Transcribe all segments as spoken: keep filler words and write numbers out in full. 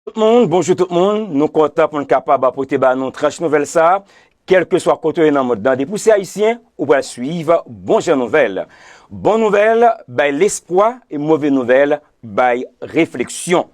Tout moun, bonjou tout moun. Nou kontan pou n kapab pote ba nou tranch nouvèl sa a, kèlkeswa kote w ye nan mond lan. Depi w se Ayisyen, ou pral swiv bon jan nouvèl. Bon nouvèl bay lespwa e move nouvèl bay refleksyon.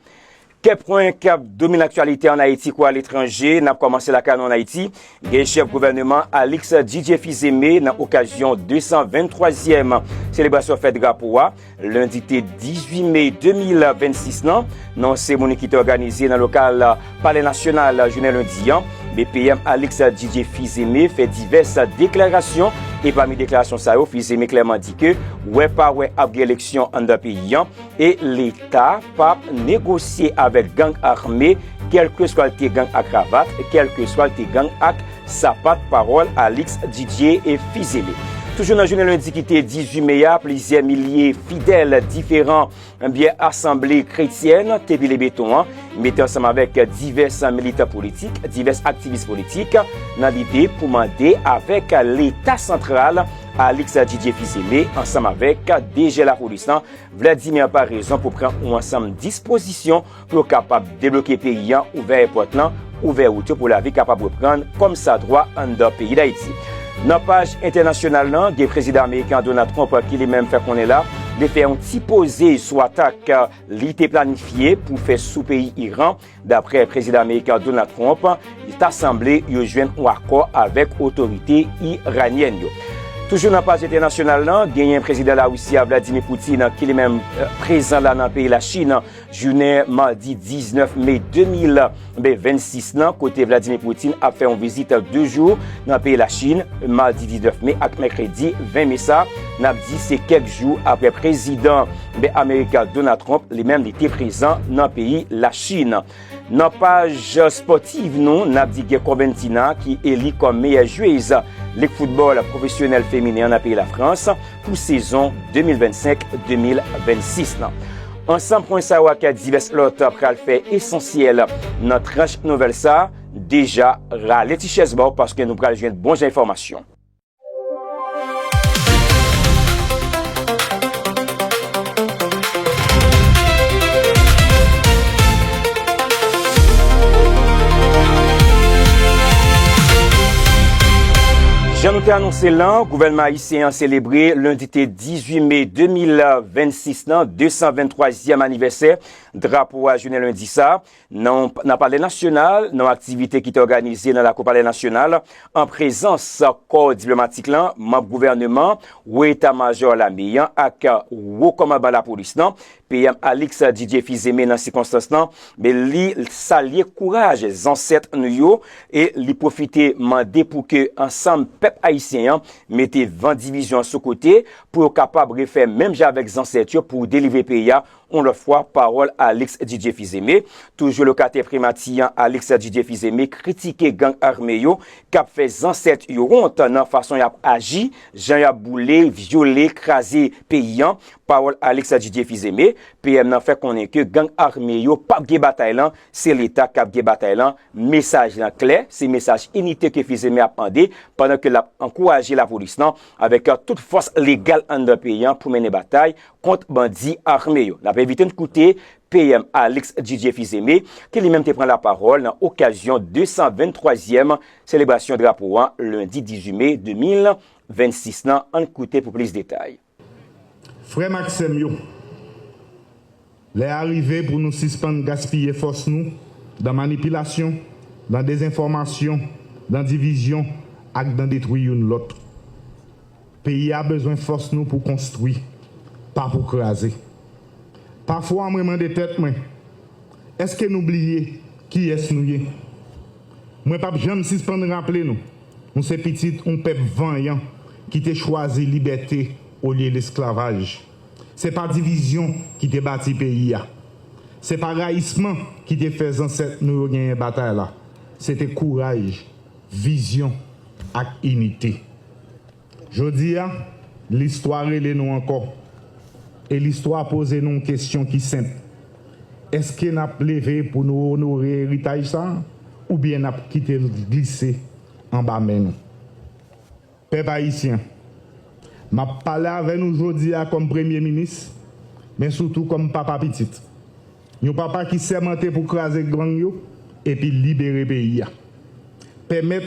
Kèk pwen k ap domine aktyalite ann Ayiti kou aletranje, n ap kòmanse lakay nou ann Ayiti. Gen chèf gouvèneman Alix Didier Fils-Aimé nan okazyon de san venntwazyèm selebrasyon fèt drapo a, lendi te dizuit me de mil vennsis lan, nan yon seremoni ki te òganize nan lokal Palè Nasyonal jounen lendi an. Men P M Alix Didier Fils-Aimé fè divès deklarasyon, e pami deklarasyon sa yo, Fils-Aimé klèman di ke wè pa wè ap gen eleksyon anndan peyi an, e Leta p ap negosye avèk gang ame, kèlkeswa l te gang ak kravat, kèlkeswa l te gang ak sapat, pawòl Alix Didier e Fils-Aimé. Toujou nan jounen lendi ki te dizuit me a, plizyè milye fidèl diferan, ebyen, asanble kretyèn te pile beton an, mete ansanm avèk divès militan politik, divès aktivis politik, nan lide pou mande avèk Leta santral, Alix Didier Fils-Aimé, ansanm avèk D G lapolis lan, Vladimir Paraison, pou pran yon ansanm dispozisyon pou yo kapab debloke peyi an, ouvè èpòt lan, ouvè wout yo pou lavi kapab reprann kòmsadwa anndan peyi Dayiti. Nan paj entènasyonal lan, gen prezidan ameriken an Donald Trump ki li menm fè konnen la, li fè yon ti poze sou atak li te planifye pou fè sou peyi Iran. Daprè prezidan ameriken an Donald Trump, li ta sanble yo jwenn yon akò avèk otorite iranyèn yo. Toujou nan paj entènasyonal lan, genyen prezidan Larisi a Vladimir Putin ki li menm, eh, prezan la nan peyi Lachin, jounen madi diznèf me de mil vennsis lan, kote Vladimir Putin ap fè yon vizit de jou nan peyi Lachin, madi diznèf me ak mèkredi ven me sa, n ap di se kèk jou aprè prezidan, ben, ameriken Donald Trump, li menm, li te prezan nan peyi Lachin. Nan paj spòtif nou, n ap di gen Corventina ki eli kòm meyè jwez lig foutbòl pwofesyonèl feminen an nan peyi Lafrans pou sezon de mil vennsenk de mil vennsis lan. Ansanm pwen sa yo ak divès lòt pral fè esansyèl nan tranch nouvèl sa a. Deja, rale ti chèz ba w paske nou pral jwenn bon jan enfòmasyon. Jan nou te anonse l lan, gouvènman ayisyen an selebre lendi te dizuit me de mil vennsis lan, de san venntwazyèm anivèsè drapo a jounen lendi sa. Nan, nan Palè Nasyonal, nan yon aktivite ki te òganize nan lakou Palè Nasyonal, an prezans kò diplomatik lan, manm gouvèneman, wo eta majò lame an ak wo kòmandman lapolis lan, P M Alix Didier Fils-Aimé nan sikonstans lan, men li salye kouraj zansèt nou yo e li pwofite mande pou ke ansanm pèp ayisyen an mete van divizyon an sou kote pou yo kapab refè menm jan avèk zansèt yo pou delivre peyi a yon lòt fwa, pawòl Alix Didier Fils-Aimé. Toujou lokatè primati an, Alix Didier Fils-Aimé kritike gang ame yo k ap fè zansèt yo wont nan fason y ap aji, jan y ap boule, vyole, kraze peyi an. Pawòl Alix Didier Fils-Aimé, P M nan fè konnen ke gang ame yo p ap gen batay lan, se Leta k ap gen batay lan. Mesaj lan klè, se mesaj inite ke Fils-Aimé ap mande, pandan ke l ap ankouraje lapolis lan avèk tout fòs legal anndan peyi an pou mennen batay kont bandi ame yo. N ap envite n koute P M Alix Didier Fils-Aimé, ki li menm te pran lapawòl nan okazyon de san venntwazyèm selebrasyon drapo an, lendi dizuit me de mil vennsis lan. Ann koute pou plis detay. Frè m ak sè m yo, lè a rive pou nou sispann gaspiye fòs nou dan manipilasyon, dan dezenfòmasyon, dan divizyon ak dan detwi youn lòt. Peyi a bezwen fòs nou pou konstwi, pa pou kraze. Pafwa, mwen mande tèt mwen, èske nou bliye kiyès nou ye? Mwen p ap janm sispann raple nou, nou se pitit yon pèp vanyan ki te chwazi libète olye lesklavaj. Se pa divizyon ki te bati peyi a. Se pa rayisman ki te fè zansèt nou yo genyen batay la. Se te kouraj, vizyon ak inite. Jodi a, listwa rele nou ankò. E listwa poze nou yon kesyon ki senp. Èske n ap leve pou nou onore eritaj sa a, oubyen n ap kite l glise anba men nou? Pèp ayisyen, m ap pale avè nou jodi a kòm premye minis, men sitou kòm papa pitit. Yon papa ki sèmante pou kraze gang yo epi libere peyi a. Pèmèt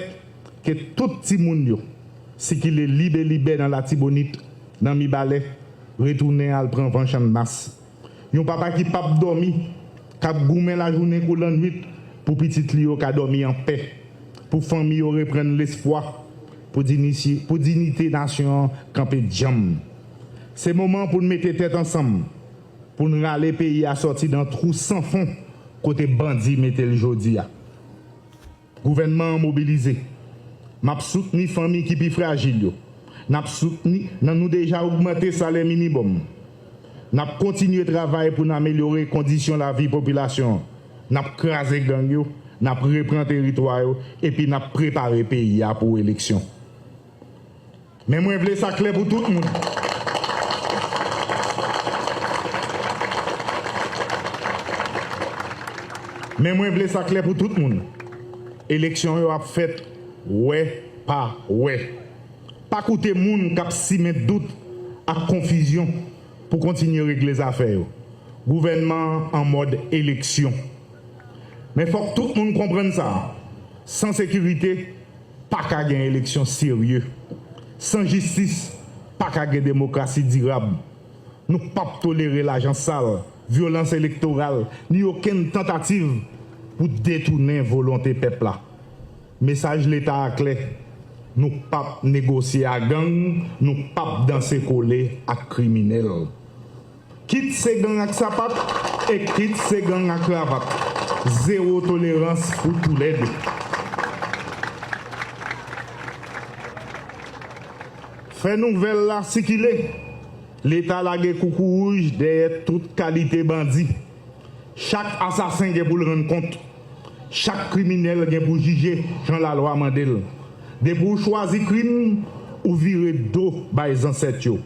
ke tout timoun yo sikile libelibè nan Latibonit, nan Mibalè, retounen al pran van Channmas. Yon papa ki p ap dòmi, k ap goumen lajounen kou lannwit pou pitit li yo ka dòmi anpè, pou fanmi yo reprann lespwa, pou dinisi-, pou dinite nasyon an kanpe djanm. Se moman pou n mete tèt ansanm, pou n rale peyi a sòti nan twou san fon kote bandi mete l jodi a. Gouvènman an mobilize. M ap soutni fanmi ki pi frajil yo. N ap soutni, nan nou deja ogmante salè minimòm. N ap kontinye travay pou n amelyore kondisyon lavi popilasyon an. N ap kraze gang yo, n ap repran teritwa yo, epi n ap prepare peyi a pou eleksyon. Men mwen vle sa klè pou tout moun. Men mwen vle sa klè pou tout moun. Eleksyon yo ap fèt wè pa wè. Pa koute moun k ap simen dout ak konfizyon pou kontinye regle zafè yo. Gouvènman an an mòd eleksyon. Men fòk tout moun konprann sa. San sekirite, pa ka gen eleksyon serye. San jistis, pa ka gen demokrasi dirab. Nou p ap tolere lajan sal, vyolans elektoral, ni okenn tantativ pou detounen volonte pèp la. Mesaj Leta a klè, nou p ap negosye a gang, nou p ap danse kole ak kriminèl. Kit se gang ak sapat, e kit se gang ak kravat. Zewo tolerans pou toulède. Fè nouvèl la sikile. Leta lage koukouwouj dèyè tout kalite bandi. Chak asasen gen pou l rann kont. Chak kriminèl gen pou jije jan lalwa mande l. Depi w chwazi krim, ou vire do bay zansèt yo.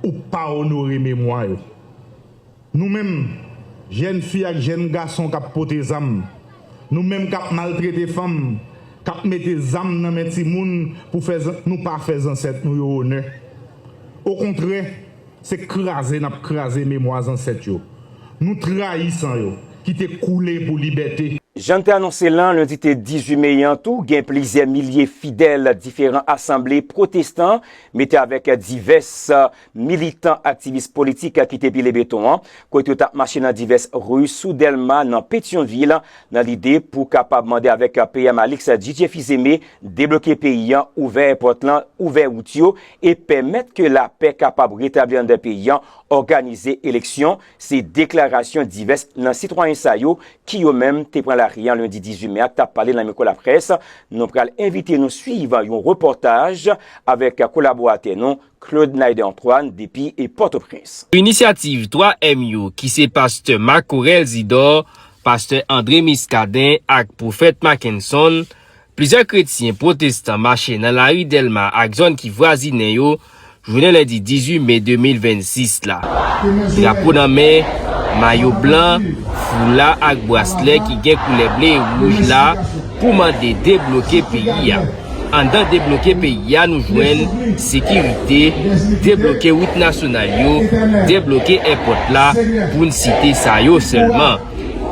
Ou pa onore memwa yo. Nou menm, jèn fi ak jèn gason k ap pote zam, nou menm k ap maltrete fanm, k ap mete zam nan men timoun pou fè zan-, nou pa fè zansèt nou yo onè. Okontrè, se kraze n ap kraze memwa zansèt yo. Nou trayi san yo, ki te koule pou libète. Jan n te anonse l lan, lendi te dizuit me an tou, gen plizyè milye fidèl diferan asanble pwotestan, mete avèk divès militan aktivis politik ki te pile beton an, kote yo t ap mache nan divès ri sou Dèlma, nan Petyonvil, nan lide pou kapab mande avèk P M Alix Didier Fils-Aimé debloke peyi an, ouvè èpòt lan, ouvè wout yo, e pèmèt ke lapè kapab retabli anndan peyi an, òganize eleksyon. Se deklarasyon divès nan sitwayen sa yo ki yo menm te pran lari an lendi dizuit me a, k t ap pale nan mikwo laprès. Nou pral envite nou swiv yon repòtaj avèk kolaboratè nou, Claude Naider Antoine, depi Pòtoprens. Inisyativ twa M yo, ki se pastè Marc Aurel Zidor, pastè André Muscadin ak pwofèt Mackenson, plizyè kretyen pwotestan mache nan lari Dèlma ak zòn ki vwazinen yo, jounen lendi dizuit me de mil vennsis la. Drapo nan men, mayo blan, foula ak braslè ki gen koulè ble e wouj la pou mande debloke peyi a. Anndan debloke peyi a, nou jwenn sekirite, debloke wout nasyonal yo, debloke èpòt la, pou n site sa yo sèlman.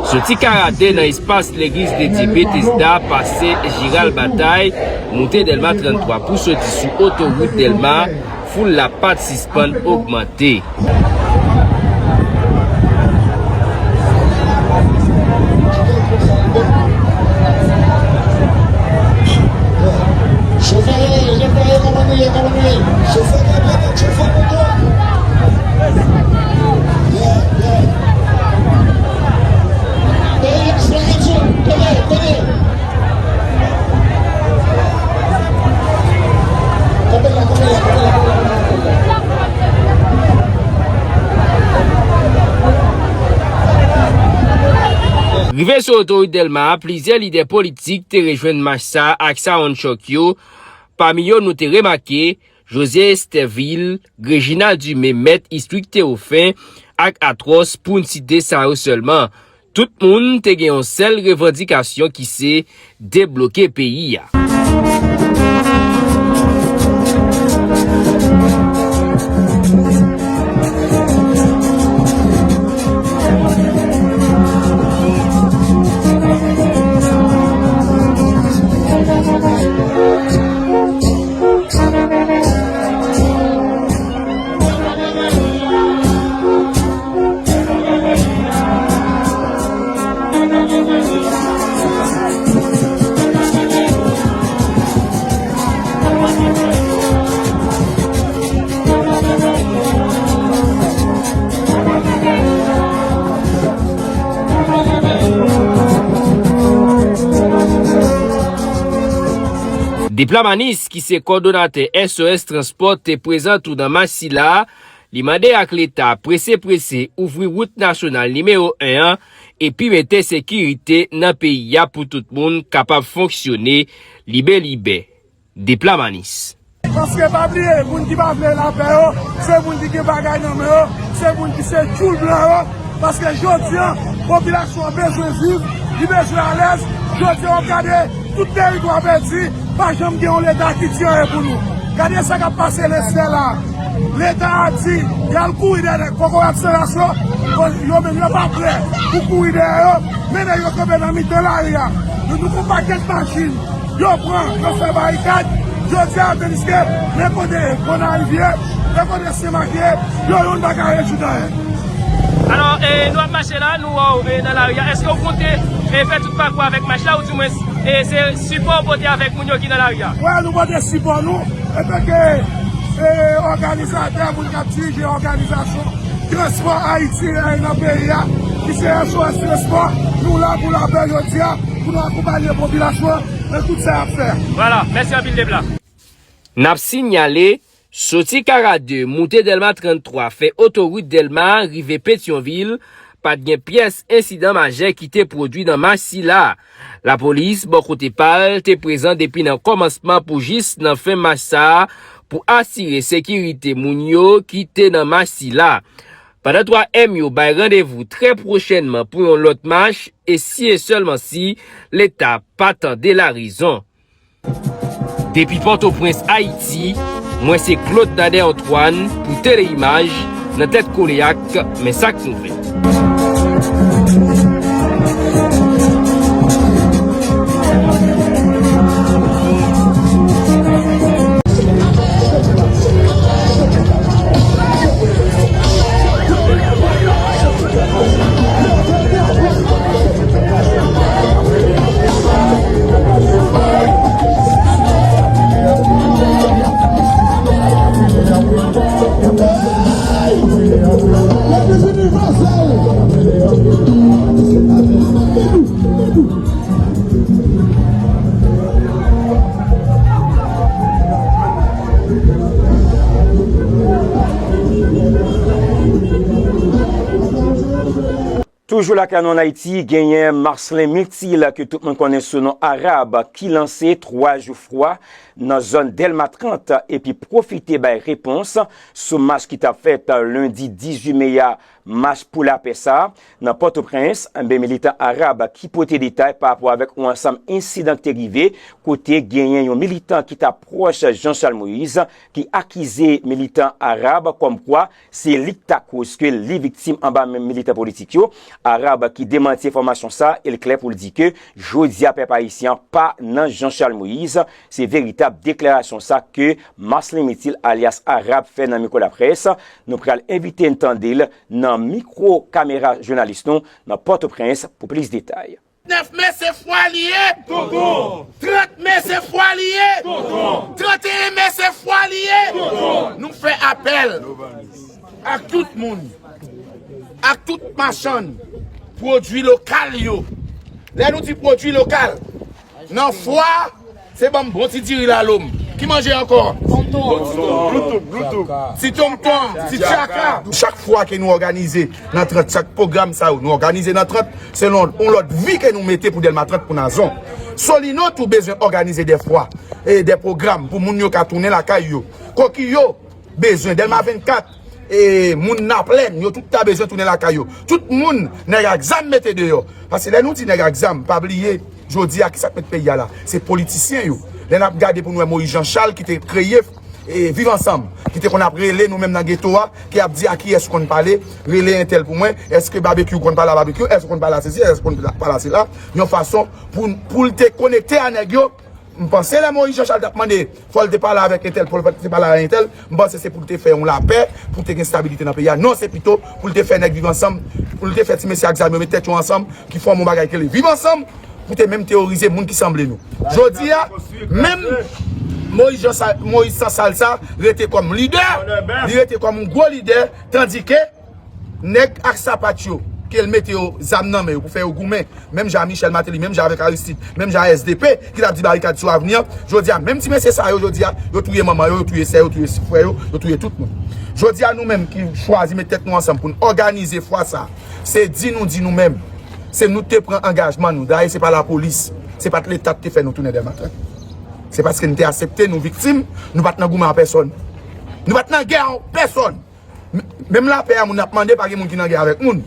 Soti Karadè nan espas legliz dedye Betesda, pastè Gérald Bataille, moute Dèlma tranntwa pou soti sou otowout Dèlma, foul la pa t sispann ogmante. Chofè yo, chofè yo, kòman nou ye, kòman nou ye? Chofè yo, chofè moto. Yeah, yeah. Rive sou otowout Dèlma a, plizyè lidè politik te rejwenn mach sa a ak sawon chòk yo. Pami yo, nou te remake José Esterville, Reginald Dumé, Mèt Istrik Théophin ak Atros, pou n site sa yo sèlman. Tout moun te gen yon sèl revandikasyon ki se debloke peyi a. Deplamanis, ki se kòdonatè S O S Transpò, te prezan tou nan mach sila. Li mande ak Leta prese prese ouvri wout nasyonal nimewo en an epi mete sekirite nan peyi a pou tout moun kapab fonksyone libe libe. Deplamanis. Paske pa bliye, moun ki pa vle lapè yo, se moun ki gen bagay nan men yo, se moun ki se tchoul blan yo. Paske jodi a, popilasyon an bezwen viv, li bezwen alèz. Jodi a, w ap gade, tout teritwa pèdi, pa janm gen yon Leta ki di anyen pou nou. Gade sa k ap pase Lestè la. Leta a di, y al kouri dèyè nèg kokorat san ras yo, yo menm yo pa prè pou kouri dèyè yo, men nèg yo kanpe nan mitan lari a. Nou, nou gon pakèt machin. Yo pran, yo fè barikad, jodi a, tandiske men kote Gonayiv ye, men kote Senmak ye, yo youn pa ka rezoud anyen. Alò, e, nou ap mache la, nou wè w, e, nan lari a. Èske w konte, e, fè tout pakou avèk mach la, oudimwens, e, se sipò w pote avèk moun yo ki nan lari a? Wè, nou pote sipò nou, antanke, e, òganizatè, moun k ap dirije òganizasyon Transpò Ayiti, e, nan peyi a, ki se S O S Transpò, nou la pou lapè jodi a, pou nou akonpanye popilasyon an nan tout sa y ap fè. Vwala, mèsi anpil, Depla. N ap sinyale, soti Kara de, moute Dèlma trannntwa, fè otowout Dèlma, rive Petyonvil, pa t gen pyès ensidan majè ki te pwodui nan mach sila. Lapolis, bò kote pa l, te prezan depi nan kòmansman pou jis nan fen mach sa a, pou asire sekirite moun yo ki te nan mach sila. Pandan twa M yo bay randevou trè pwochènman pou yon lòt mach, e si e sèlman si Leta pa tande larezon. Depi Pòtoprens, Ayiti, mwen se Claude Nader Antoine pou Teleimaj, nan tèt kole ak Men sa k nouvèl. Toujou lakay nou ann Ayiti, genyen Marcelin Myrtil, ke tout moun konnen sou non Arab, ki lanse twa jou fwa nan zòn Dèlma trant epi pwofite bay repons sou mach ki t ap fèt lendi dizuit me a, mach pou lapè sa a, nan Pòtoprens. Enben, militan Arab ki pote detay pa rapò avèk yon ansanm ensidan ki te rive, kote genyen yon militan ki t ap pwòch Jean Charles Moïse, ki akize militan Arab kòmkwa se li k ta koz ke li viktim anba men militan politik yo. Arab ki demanti enfòmasyon sa, e l klè pou l di ke jodi a pèp ayisyen an pa nan Jean Charles Moïse. Se veritab deklarasyon sa ke Marcelin Myrtil alyas Arab fè nan mikwo laprès. Nou pral envite n tande l nan mikwo kamera jounalis nou nan Pòtoprens pou plis detay. Nèf me se fwa li ye. Tonton. Trant me se fwa li ye. Tonton. Tranteyen me se fwa li ye. Tonton. Nou fè apèl ak tout moun, ak tout machann pwodui lokal yo. Lè nou di pwodui lokal, nan fwa, se ban m bon ti diri lalo m. Ki manje ankò? Ti tonton, ti tchaka. Chak fwa ke nou òganize nan trant, chak pwogram sa yo, nou òganize nan trant, selon yon lòt vi ke nou mete pou Dèlma trant pou Nazon. Solino tou bezwen òganize de fwa, e de pwogram pou moun yo ka tounen lakay yo. Koki yo bezwen, Dèlma vennkat, e moun Naplèn, yo tout ta bezwen tounen lakay yo. Tout moun nèg ak zam mete deyò. Paske lè nou di nèg ak zam, pa bliye, jodi a, kisa k met peyi a la? Se politisyen yo. Lè n ap gade pou nou wè Moïse Jean Charles ki te kreye, e, Viv Ansanm, ki te konn ap rele nou menm nan geto a, ki ap di a kiyès ou konn pale, rele entèl pou mwen, èske Babekyou konn pale a Babekyou, èske ou konn pale a sesi, èske ou konn pale a sela, yon fason pou, pou l te konekte a nèg yo. M panse lè Moïse Jean Charles t ap mande, fò l te pale avèk entèl, fò l te pale avèk entèl, m panse se pou l te fè yon lapè, pou te gen stabilite nan peyi a. Non, se pito pou l te fè nèg Viv Ansanm, pou l te fè ti mesye ak zam yo met tèt yo ansanm, ki fòme yon bagay ki rele Viv Ansanm, pou te menm teyorize moun ki sanble nou. Jodi a, menm Moïse Jean Sa-, Moïse Sansal sa rete kòm lidè, li rete kòm yon gwo lidè, tandike nèg ak sapat yo, ke l mete yo zam nan men yo pou fè yo goumen, menm jan a Michel Martelly, menm jan avèk Aristide, menm jan a S D P, ki t ap di barikad sou avni an. Jodi a, menm ti mesye sa yo, jodi a, yo touye manman yo, yo touye sè yo, touye frè yo, yo touye tout moun. Jodi a, nou menm ki chwazi met tèt nou ansanm pou n òganize fwa sa, se di nou, di nou menm, se nou te pran angajman nou. Dayè, se pa lapolis, se pa t Leta ki te fè nou tounen Dèlma trant. Se paske n te aksepte nou viktim, nou pa t nan goumen a pèsòn. Nou pa t nan gè a pèsòn. M- Menm lapè a moun ap mande, pa gen moun ki nan gè avèk moun.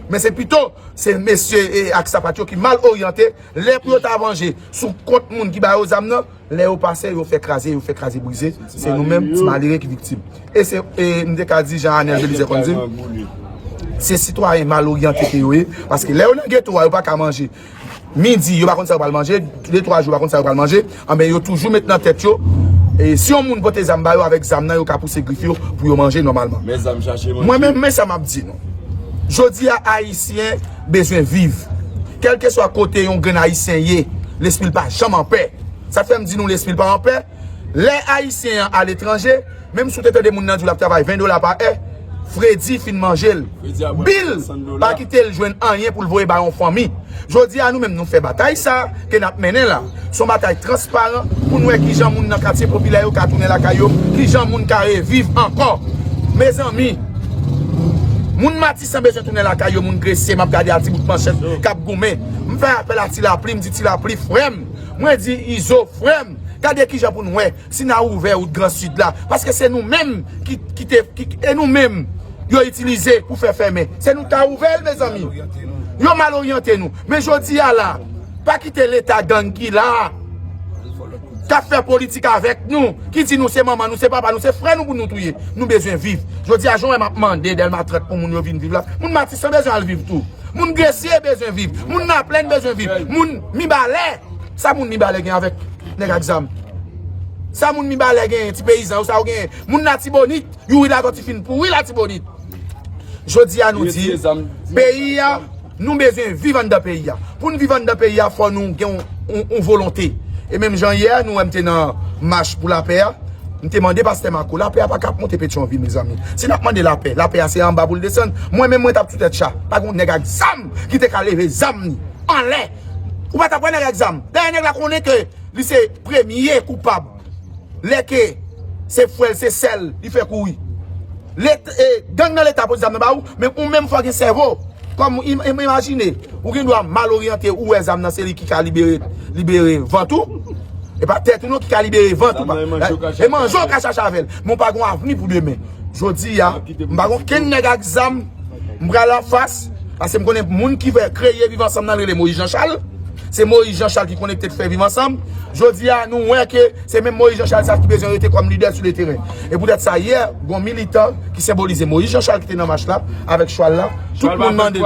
Men se pito, se mesye e ak sapat yo ki mal oryante, lè pou yo ta vanje sou kont moun ki ba yo zam nan, lè yo pase, yo fè kraze, yo fè kraze brize, se nou menm, ti malere ki viktim. E se, e m te ka di jan Anèl Belizaire konn di, se sitwayen mal oryante ke yo ye, paske lè yo nan geto a, yo pa ka manje. Midi, yo pa konn sa yo pral manje, de twa jou, yo pa konn sa yo pral manje, anben yo toujou met nan tèt yo, e si yon moun pote zam ba yo, avèk zam nan, yo ka pouse grif yo pou yo manje nòmalman. Men zam chache manje. Mwen menm, men sa m ap di nou. Jodi a, Ayisyen bezwen viv. Kèlkeswa kote yon grenn Ayisyen ye, lespri l pa janm anpè. Sa k fè m di nou lespri l pa anpè, lè Ayisyen an aletranje, menm si w te tande moun nan di w l ap travay ven dola pa è, fredi fin manje l. Bil, pa kite l jwenn anyen pou l voye bay yon fanmi. Jodi a, nou menm, nou fè batay sa ke n ap mennen la. Se yon batay transparan pou n wè kijan moun nan katye popilè yo ka tounen lakay yo, kijan moun ka reviv ankò. Mezanmi, moun Matisan bezwen tounen lakay yo, moun Gresye, m ap gade a ti bout manchèt k ap goumen. M fè apèl a Ti Lapli, m di Ti Lapli, frè m. Mwen di Izo, frè m, gade kijan pou n wè si n a ouvè wout Gran Sid la. Paske se nou menm ki, ki te, ki, e nou menm yo itilize pou fè fèmen. Se nou ta ouvè l, mezanmi. Yo mal oryante nou. Men jodi a la, pa kite Leta gang ki la, k ap fè politik avèk nou, ki di nou se manman nou, se papa nou, se frè nou pou nou touye. Nou bezwen viv. Jodi a, jan w wè m ap mande Dèlma trant pou moun yo vin viv la, moun Matisan bezwen al viv tou. Moun Gresye bezwen viv. Moun Laplèn bezwen viv. Moun Mibalè, sa moun Mibalè gen avèk nèg ak zam? Sa moun Mibalè gen, ti peyizan yo, sa yo gen? Moun Latibonit, Youri Latortue fin pouri Latibonit. Jodi a nou di, peyi a, nou bezwen viv anndan peyi a. Pou n viv anndan peyi a, fò nou gen yon, yon, yon volonte. E menm jan yè, nou wè m te nan mach pou lapè a, m te mande pastè Marco, lapè a pa ka ap monte Petyonvil, mezanmi. Si n ap mande lapè, lapè a se anba pou l desann. Mwen menm, mwen t ap sou tèt cha. Pa gen yon nèg ak zam ki te ka leve zam li anlè. Ou pa t ap wè nèg ak zam. Dayè, nèg la konnen ke li se premye koupab. Lè ke se frè l, se sè l, li fè kouri. Let, e, gang nan Leta pote zam nan ba ou, men ou menm fò gen sèvo. Kòm im, im, imajine, ou gen dwa mal oryante, ou wè zam nan se li ki ka libere, libere vant ou. E pa tèt ou non ki ka libere vant ou. E manje w ka chache avè l. Men w pa gen avni pou demen. Jodi a, m pa gen okenn nèg ak zam, m pral anfas, paske m konnen moun ki fè kreye Viv Ansanm nan rele Moïse Jean Charles. Se Moïse Jean Charles ki konekte k fè Viv Ansanm. Jodi a, nou wè ke se menm Moïse Jean Charles sa ki bezwen rete kòm lidè sou le teren. E poutèt sa, yè, gon militan ki senbolize Moïse Jean Charles ki te nan mach la, avèk chwal la. Tout moun mande,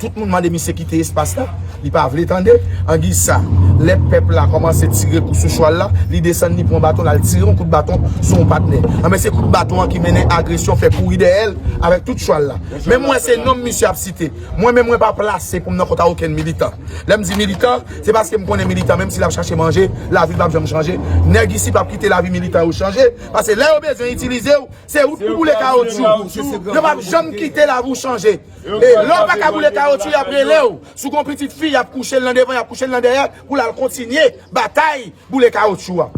tout moun mande misye kite espas la. Li pa vle tande. Angiz sa, lè pèp la kòmanse tire kou sou chwal la, li desann, li pran baton, l al tire yon kout baton sou yon patnè. Anben, se kout baton an ki mennen agresyon, fè kouri dèyè l avèk tout chwal la. Men m wè se non misye ap site. Mwen menm, mwen pa plase pou m nan kont a okenn militan. Lè m di militan, se paske m konnen militan, menm si l ap chache manje, lavi l p ap janm chanje. Nèg isit p ap kite lavi militan yo chanje. Paske lè yo bezwen itilize w, se ou k pou boule kawotchou. Yo p ap janm kite lavi w chanje. E lè w pa ka boule kawotchou, y ap rele w. Si w gen yon pitit fi, y ap kouche l nan devan, y ap kouche l nan dèyè, pou l al kontinye batay boule kawotchou a.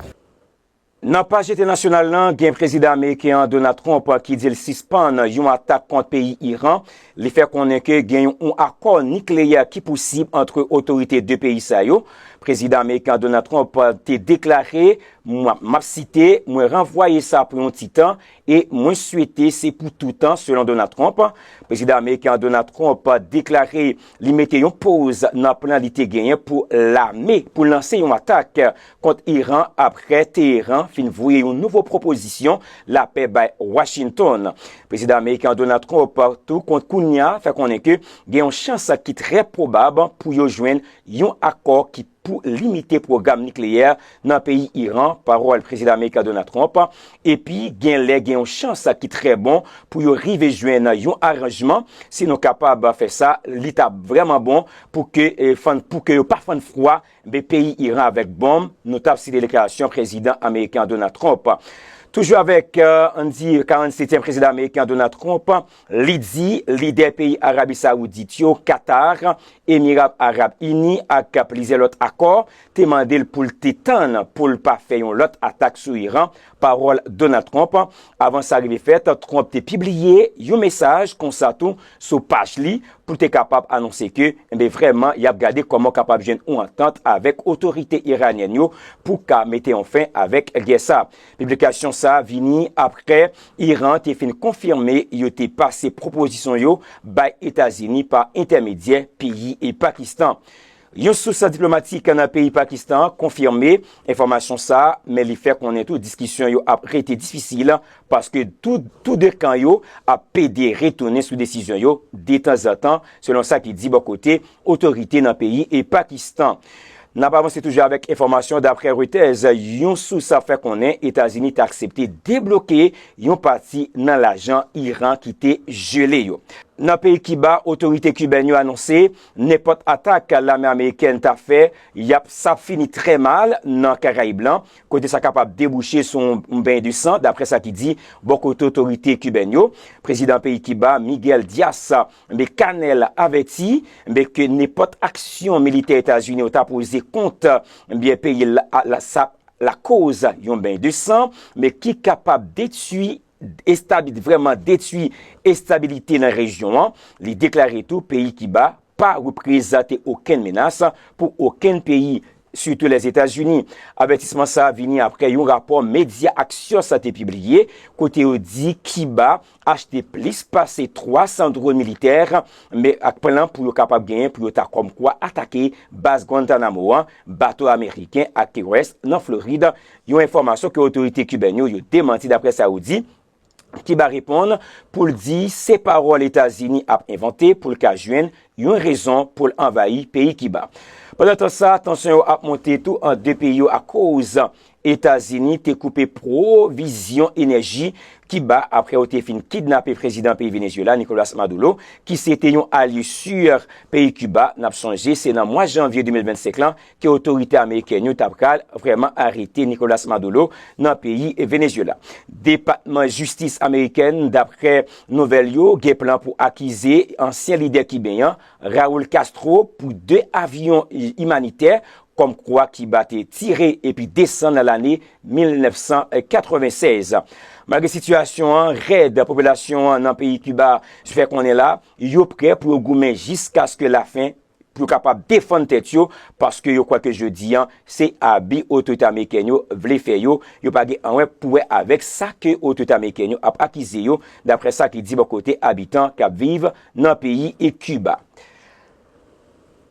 Nan paj entènasyonal lan, gen prezidan ameriken an, Donald Trump, ki di l sispann yon atak kont peyi Iran. Li fè konnen ke gen yon akò nikleyè ki posib ant otorite de peyi sa yo. Prezidan ameriken an, Donald Trump, te deklare, m ap, m ap site, "Mwen ranvwaye sa pou yon ti tan e mwen swete se pou toutan," selon Donald Trump. Prezidan ameriken an, Donald Trump, deklare li mete yon poz nan plan li te genyen pou lame, pou lanse yon atak kont Iran apre Teheran fin voye yon nouvo pwopozisyon lapè bay Washington. Prezidan ameriken an, Donald Trump, tou kont kounye a fè konnen ke gen yon chans ki trè pwobab pou yo jwenn yon akò ki pou limite pwogram nikleyè nan peyi Iran, pawòl prezidan ameriken an, Donald Trump. Epi, genlè gen yon chans ki trè bon pou yo rive jwenn yon aranjman. Si nou kapab fè sa, li t ap vrèman bon pou ke, eh, fann, pou ke yo pa fann fwa, ben, peyi Iran avèk bonm. Nou t ap site deklarasyon prezidan ameriken an, Donald Trump. Toujou avèk, euh, ann di, karannsetyèm prezidan ameriken Donald Trump, li di lidè peyi Arabi Sawoudit yo, Qatar, Emira Arab Ini ak plizyè lòt akò te mande l pou l te tann pou l pa fè yon lòt atak sou Iran, pawòl Donald Trump. Avan sa rive fèt, Trump te pibliye yon mesaj konsa tou sou paj li pou te kapab anonse ke, enben, vrèman, y ap gade kòman w kapab jwenn yon antant avèk otorite iranyèn yo pou ka mete yon fen avèk gè sa. Piblikasyon sa a vini apre Iran te fin konfime yo te pase pwopozisyon yo bay Etazini pa entèmedyè peyi e Pakistan. Yon sous diplomatik nan peyi Pakistan konfime enfòmasyon sa a, men li fè konnen tou diskisyon yo ap rete difisil paske tou, tou de kan yo ap pede retounen sou desizyon yo detanzantan, selon sa ki di bò kote otorite nan peyi e Pakistan. N ap avanse toujou avèk enfòmasyon daprè Reuters, yon sous ap fè konnen Etazini ta aksepte debloke yon pati nan lajan Iran ki te jele yo. Nan peyi Kiba, otorite kibèn yo anonse nenpòt atak lame amerikèn ta fè, y ap, sa ap fini trè mal nan Karayib lan, kote sa kapab debouche sou yon, yon beny de san, daprè sa ki di bò kote otorite kibèn yo. Prezidan peyi Kiba, Miguel Diaz, enben, Canel, avèti, enben, ke nenpòt aksyon militè Etazini yo ta poze kont, enben, peyi la, la, sa lakoz yon beny de san, men ki kapab detwi estabi-, vrèman detwi estabilite nan rejyon an. Li deklare tou peyi Kiba pa reprezante okenn menas pou okenn peyi, sitou Lèzetazini. Avètisman sa a vini apre yon rapò medya Axios te pibliye, kote yo di Kiba achte plis pase twa san dwòn militè, men ak plan pou yo kapab genyen pou yo ta kòmkwa atake baz Guantanamo an, bato ameriken ak Key West nan Florid, yon enfòmasyon ke otorite kibèn yo, yo demanti daprè sa yo di. Kiba reponn pou l di se pawòl Etazini ap envante pou l ka jwenn yon rezon pou l anvayi peyi Kiba. Pandan tan sa, tansyon yo ap monte tou ant de peyi yo akoz Etazini te koupe pwovizyon enèji Kiba apre yo te fin kidnape prezidan peyi Venezuela, Nicolas Maduro, ki se te yon alye si peyi Kiba. N ap sonje, se nan mwa janvye de mil vennsenk lan ke otorite amerikèn yo ta pral vrèman arete Nicolas Maduro nan peyi Venezuela. Depatman Jistis amerikèn, daprè nouvèl yo, gen plan pou akize ansyen lidè kiben an, Raul Castro, pou de avyon imanitè kòmkwa Kiba te tire epi desann nan lane mil nèf san katrevennsèz. Malgre sitiyasyon an rèd, popilasyon an nan peyi Kiba fè konnen la, yo prè pou yo goumen jiskaske lafen pou yo kapab defann tèt yo, paske yo kwè ke jodi an, se abi otorite amerikèn yo vle fè yo, yo pa gen anyen pou wè avèk sa ke otorite amerikèn yo ap akize yo, daprè sa ki di bò kote abitan k ap viv nan peyi Kiba.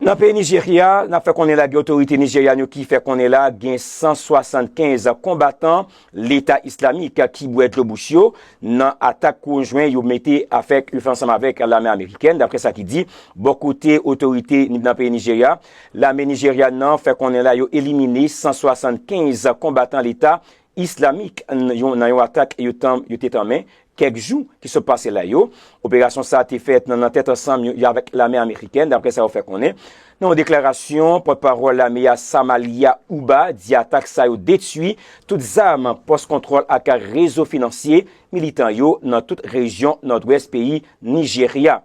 Nan peyi Nijerya, n ap fè konnen la gen otorite nijeryan yo ki fè konnen la gen san swasannkenz konbatan Leta Islamik ki bwè dlo bouch yo nan atak konjwen yo mete avèk, yo fè ansanm avèk lame amerikèn, daprè sa ki di bò kote otorite nan peyi Nijerya. Lame nijeryàn nan fè konnen la yo elimine san swasannkenz konbatan Leta Islamik nan yon, nan yon atak yo tan-, yo te tanmen kèk jou ki sot pase la yo. Operasyon sa a te fèt nan, nan tèt ansanm yo, yo avèk lame amerikèn, daprè sa yo fè konnen. Nan yon deklarasyon, pòtpawòl lame a, Samalia Uba, di atak sa yo detwi tout zam, pòs kontwòl ak rezo finansye militan yo nan tout rejyon nòdwès peyi Nijerya.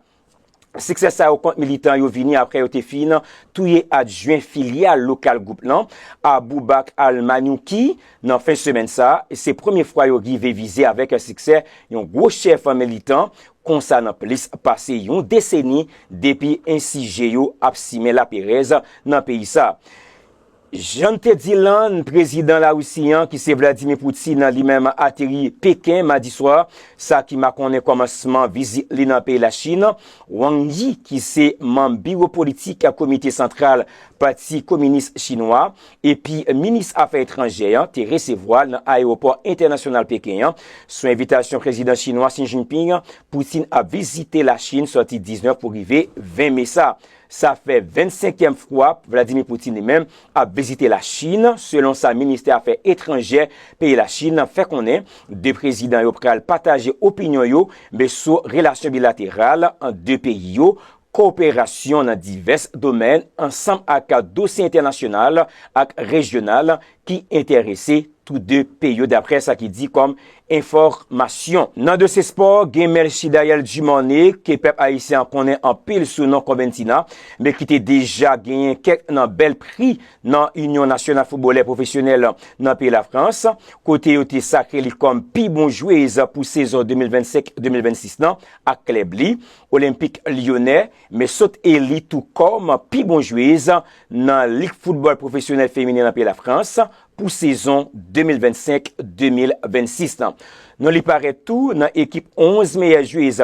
Siksè sa yo kont militan yo vini apre yo te fin touye adjwen filyal lokal gwoup lan, Abubakar Al-Manuki, nan fen semèn sa a. E se premye fwa yo rive vize avèk siksè yon gwo chèf militan konsa nan plis pase yon deseni depi ensijye yo ap simen laperèz nan peyi sa a. Jan n te di l lan, prezidan Larisi an, ki se Vladimir Putin, li menm ateri Peken madi swa, sa ki makonnen kòmansman vizit li nan peyi Lachin. Wang Yi, ki se manm biwo politik Komite Santral Pati Kominis Chinwa, epi minis afè etranjè an, te resevwa l nan ayewopò entènasyonal Peken an. Sou envitasyon prezidan chinwa Xi Jinping, Putin ap vizite Lachin sòti diznèf pou rive ven me sa. Sa fè vennsenkyèm fwa Vladimir Putin li menm ap vizite Lachin, selon sa ministè afè etranjè peyi Lachin fè konnen. De prezidan yo pral pataje opinyon yo, men sou relasyon bilateral ant de peyi yo, kowoperasyon nan divès domèn, ansanm ak dosye entènasyonal ak rejyonal ki enterese tou de peyi yo, daprè sa ki di kòm enfòmasyon. Nan dosye spò, gen Melchidaël Dumornay, ke pèp ayisyen an konnen anpil sou non Conventina, men ki te deja genyen kèk nan bèl pri nan Inyon Nasyonal Foutbolè Pwofesyonèl nan peyi Lafrans, kote yo te sakre li kòm pi bon jwez pou sezon de mil vennsenk de mil vennsis nan ak klèb li, Olympique Lyonnais, men sot eli tou kòm pi bon jwez nan Lig Foutbòl Pwofesyonèl Feminen nan peyi Lafrans pou sezon de mil vennsenk de mil vennsis nan. Non li parèt tou nan ekip onz meyè jwez